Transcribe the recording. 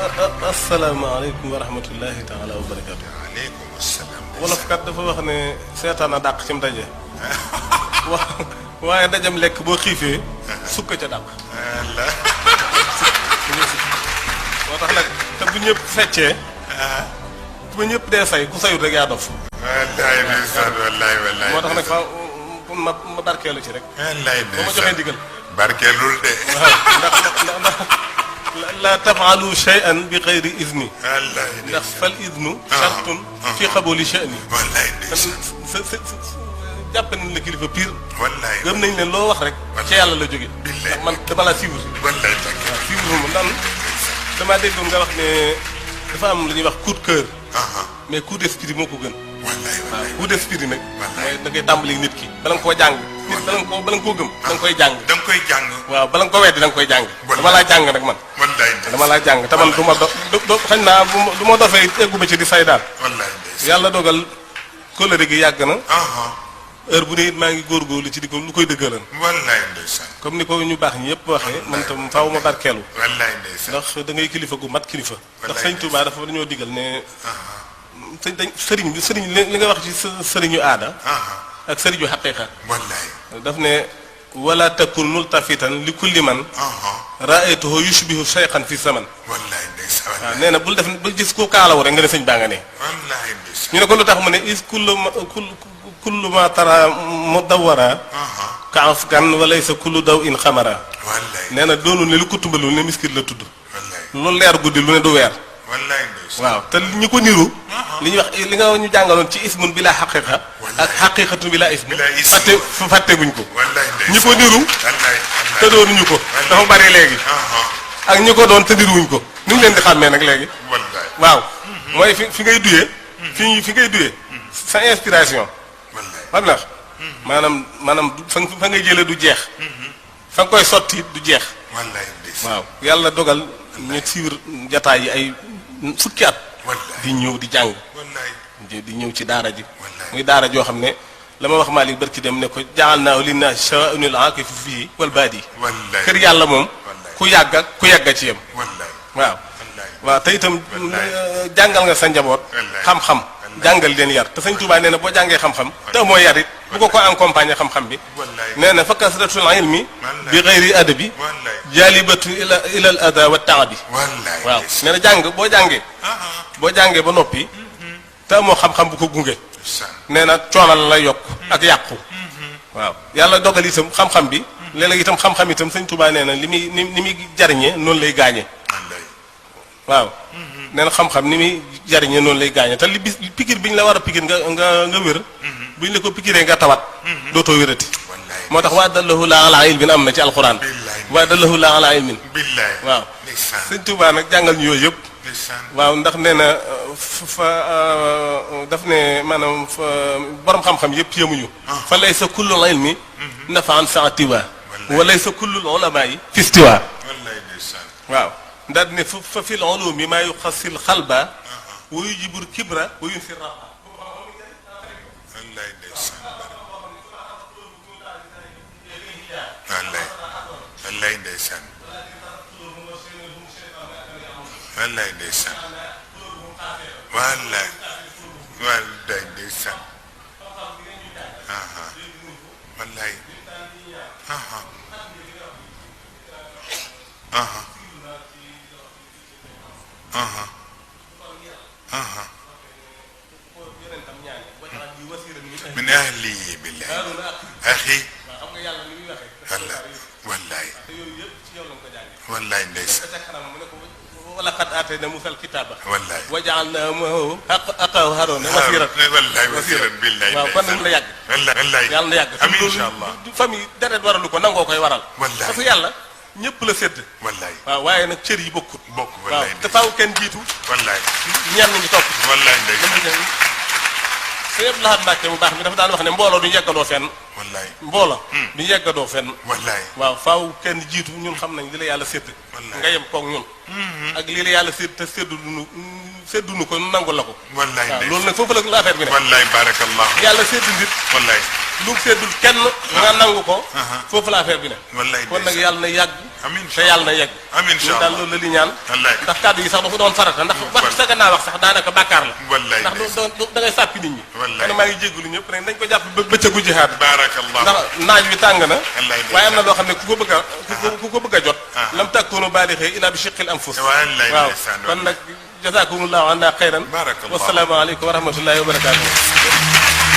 asalaamaaleykum wa rahmatullahi taala wa barakaatu. waaleykum salaam. wolof kat dafa wax ne seetaan a dàq cim daje. waaye dajam lekk boo xiifee. sukk ca dàq. moo tax nag te bu ñëpp feccee. bu ñëpp dee say ku sayut rek yaa dof. wallaay ndeysaan wallaay wallaay. moo tax nag faaw ma barkeelu ci rek. wallaay ndeysaan ba ma joxee ndigal. barkeelul de. waaw ndax la tafaalu shay'an bi xayri izni. wallaay ndax fal iznu. shartun fi xaboli sha'ni. wallaay ndeysaan. jàpp nañ la kilifa pire. wallaay gëm nañ leen loo wax rek. ci yàlla la jóge. ndax man dama laa suivre. wallaay dëgg. waaw suivre ma daan damaa déggoon nga wax ne dafa am lu ñuy wax coup de cœur. mais coup d'esprit moo ko gën. wallaay waaw wallaay. coup d'esprit nag. wallaay mooy da ngay tàmbali nit ki. bala nga koo jàng. nit bala nga koo gëm. da nga koy jàng. da nga koy jàng. waaw bala nga ko weddi da nga koy jàng. wallaay dama laa jàng nag man. wallaay ndeysaan. dama laa jàng te man du ma do xañ naa du ma dofee eggu ba ci di say daal. wallaay ndeysaan. yàlla dogal kóllëre gi yàgg na. aha heure bu ne it maa ngi góorgóorlu ci di ko lu koy dëggalal. wallaay ndeysaan. comme ni ko ñu baax ñi yëpp waxee man tam faaw ma barkeelu. wallaay ndeysaan. ndax da ngay kilifa gu mat kilifa. ndax wallaay sëñ Touba dafa dañoo digal ne aha sëriñ bi sëriñ li nga wax ci sëriñu aada. aha ak sëriñu xaqiiqa. wallaay. daf ne wala takun multafitan li kulli man aha raaytuhu yushbihu shaykhan fi zaman. wallaay ndeysaan. waaw nee na bul def bul gis ku kaalawu rek nga ne sëñ baa nga ne. wallaay ndeysaan. ñu ne ko lu tax mu ne is kullu ma tara mudawwara aha ka afgan walaysa kullu daw in xamara. wallaay. nee na doonul ne lu ko tumbalul ne miskit la tudd. wallaay. lu leer guddi lu ne du weer. wallaay ndeysaan. waaw te ñi ko niru. li ñuy wax li nga ñu jàngaloon ci ismun bi laa xaqiqa. ak xaqiqatu bi laa ismu. bi laa ismu fàtteguñ ko. wallaay ndeysaan. ñi ko niru. wallaay te doonuñu ko. dafa bari léegi. aha ak ñi ko doon te niruwuñ ko. ni ñu leen di xàmmee nag léegi. wallaay. waaw. mooy fi ngay duyee. fi ngay duyee. sa inspiration. wallaay. xam nga maanaam fa ngay jëlee du jeex. fa nga koy sotti du jeex. wallaay ndeysaan. waaw yàlla dogal ñu siiwir jataay yi ay fukki at. wallaay. di ñëw di jàng. wallaay. di ñëw ci daara ji. wallaay. muy daara joo xam ne la ma wax Malick barki dem ne ko jaal naaw li naa sha'unil aakifi fii wal baadi. wallaay. kër yàlla moom. wallaay. ku yàgg ak ku yàgg ci yem. wallaay. waaw. wallaay. waaw te itam wallaay. jàngal nga sa njaboot. wallaay. xam-xam. jàngal leen yar te sëñ Tuubaa nee na boo jàngee xam-xam. te amoo yar it bu ko accompagner xam-xam bi. wallaay. nee na fa kasratul ilmi. wallaay. bi xayri adabi. wallaay. jaalibatu ila al ada wa taabi. wallaay. waaw ndeysaan. nee na jàng boo jàngee. aha boo jàngee ba noppi. te amoo xam-xam bu ko gunge. ndeysaan. nee na coonal la yokk ak yàqu. waaw yàlla dogal itam xam-xam bi. léeg-léeg itam xam-xam itam sëñ Tuubaa nee na li muy ni muy jariñee noonu lay gaañee. wallaay. waaw. nee na xam-xam ni muy jariñee noonu lay gaañee te li bis pikir bi ñu la war a pikir nga wér. bu ñu la ko pikiree nga tawat. dootoo wérati. wallaay. moo tax waa dallahu la ala ilmin am na ci alxuraan. billaay. waa dallahu la ala ilmin. billaay. waaw. ndeysaan. sëñ Tuubaa nag jàngal ñu yooyu yëpp. ndeysaan. waaw ndax nee na daf ne maanaam borom xam-xam yëpp yemuñu. fa laysa kullul ilmi nafaan sa tiwa. wa laysa kullul ulama yi fi istiwa. wallaay ndeysaan. waaw ndax ne fa fil ulumi maa yuxassil xalba wa yujibul kibra wa yunsir raqa. wallaay ndeysaan. wallaay. wallaay ndeysaan. wallaay ndeysaan. wallaay. wallaay ndeysaan. aha wallaay. aha aha aha aha min ahlihi billahi axi wallaay. wallaay. wallaay ndeysaan. wala qad aatayna Muusaa al-kitaaba. wallaay. wa ja'alnaa ma'ahu axaahu Haaruuna wasiiran. wallaay wasiiran billaay. waaw kon nag la yàgg. wallaay. wallaay. yàlla na yàgg. amiin incha allah. famille deret waralu ko nangoo koy waral. wallaay. parce que yàlla ñëpp la sédd. wallaay. waaw waaye nag cër yi bokkut. bokk waaw wallaay. te faaw kenn jiitu. wallaay. ñenn ñi topp. wallaay ndeysaan. sëñ Abdou Lahad Mbacke mu baax mi dafa daan wax ne mbooloo du ñu yeggadoo fenn. wallaay. mbooloo. du ñu yeggadoo fenn. wallaay. waaw faaw kenn jiitu ñun xam nañ li la yàlla sédd. wallaay. nga yem koog ñun. ak li la yàlla sédd te séddunu ko nu nangul la ko. wallaay waaw ndeysaan. loolu nag foofu la affaire bi ne. wallaay barakallah. yàlla sédd nit. wallaay. lu mu séddul kenn. nga nangu ko. foofu la affaire bi ne. wallaay kon nag ndeysaan. yàlla na yàgg. amiin te yàlla na yegg amiin ñun daal loolu la li ñaan wallaay ndax kàddu yi sax dafa doon farata ndax wax sa gannaaw wax sax daanaka bàkkaar la wallaay ndax da ngay sàppi nit ñi wallaay kon maa ngi jégalu ñëpp rek nañ ko jàpp bëccëgu jihaad baarakallah ndax naaj wi tàng na wallaay waaye am na loo xam ne ku ko bëgg a ku ko bëgg a jot lam takunu baalixee ila bi shiqqil anfus wallaay waaw ndeysaan kon nag jazakumullahu anna xayran Barakallah. wasalaamu aleykum wa rahmatullahi wa barakatuh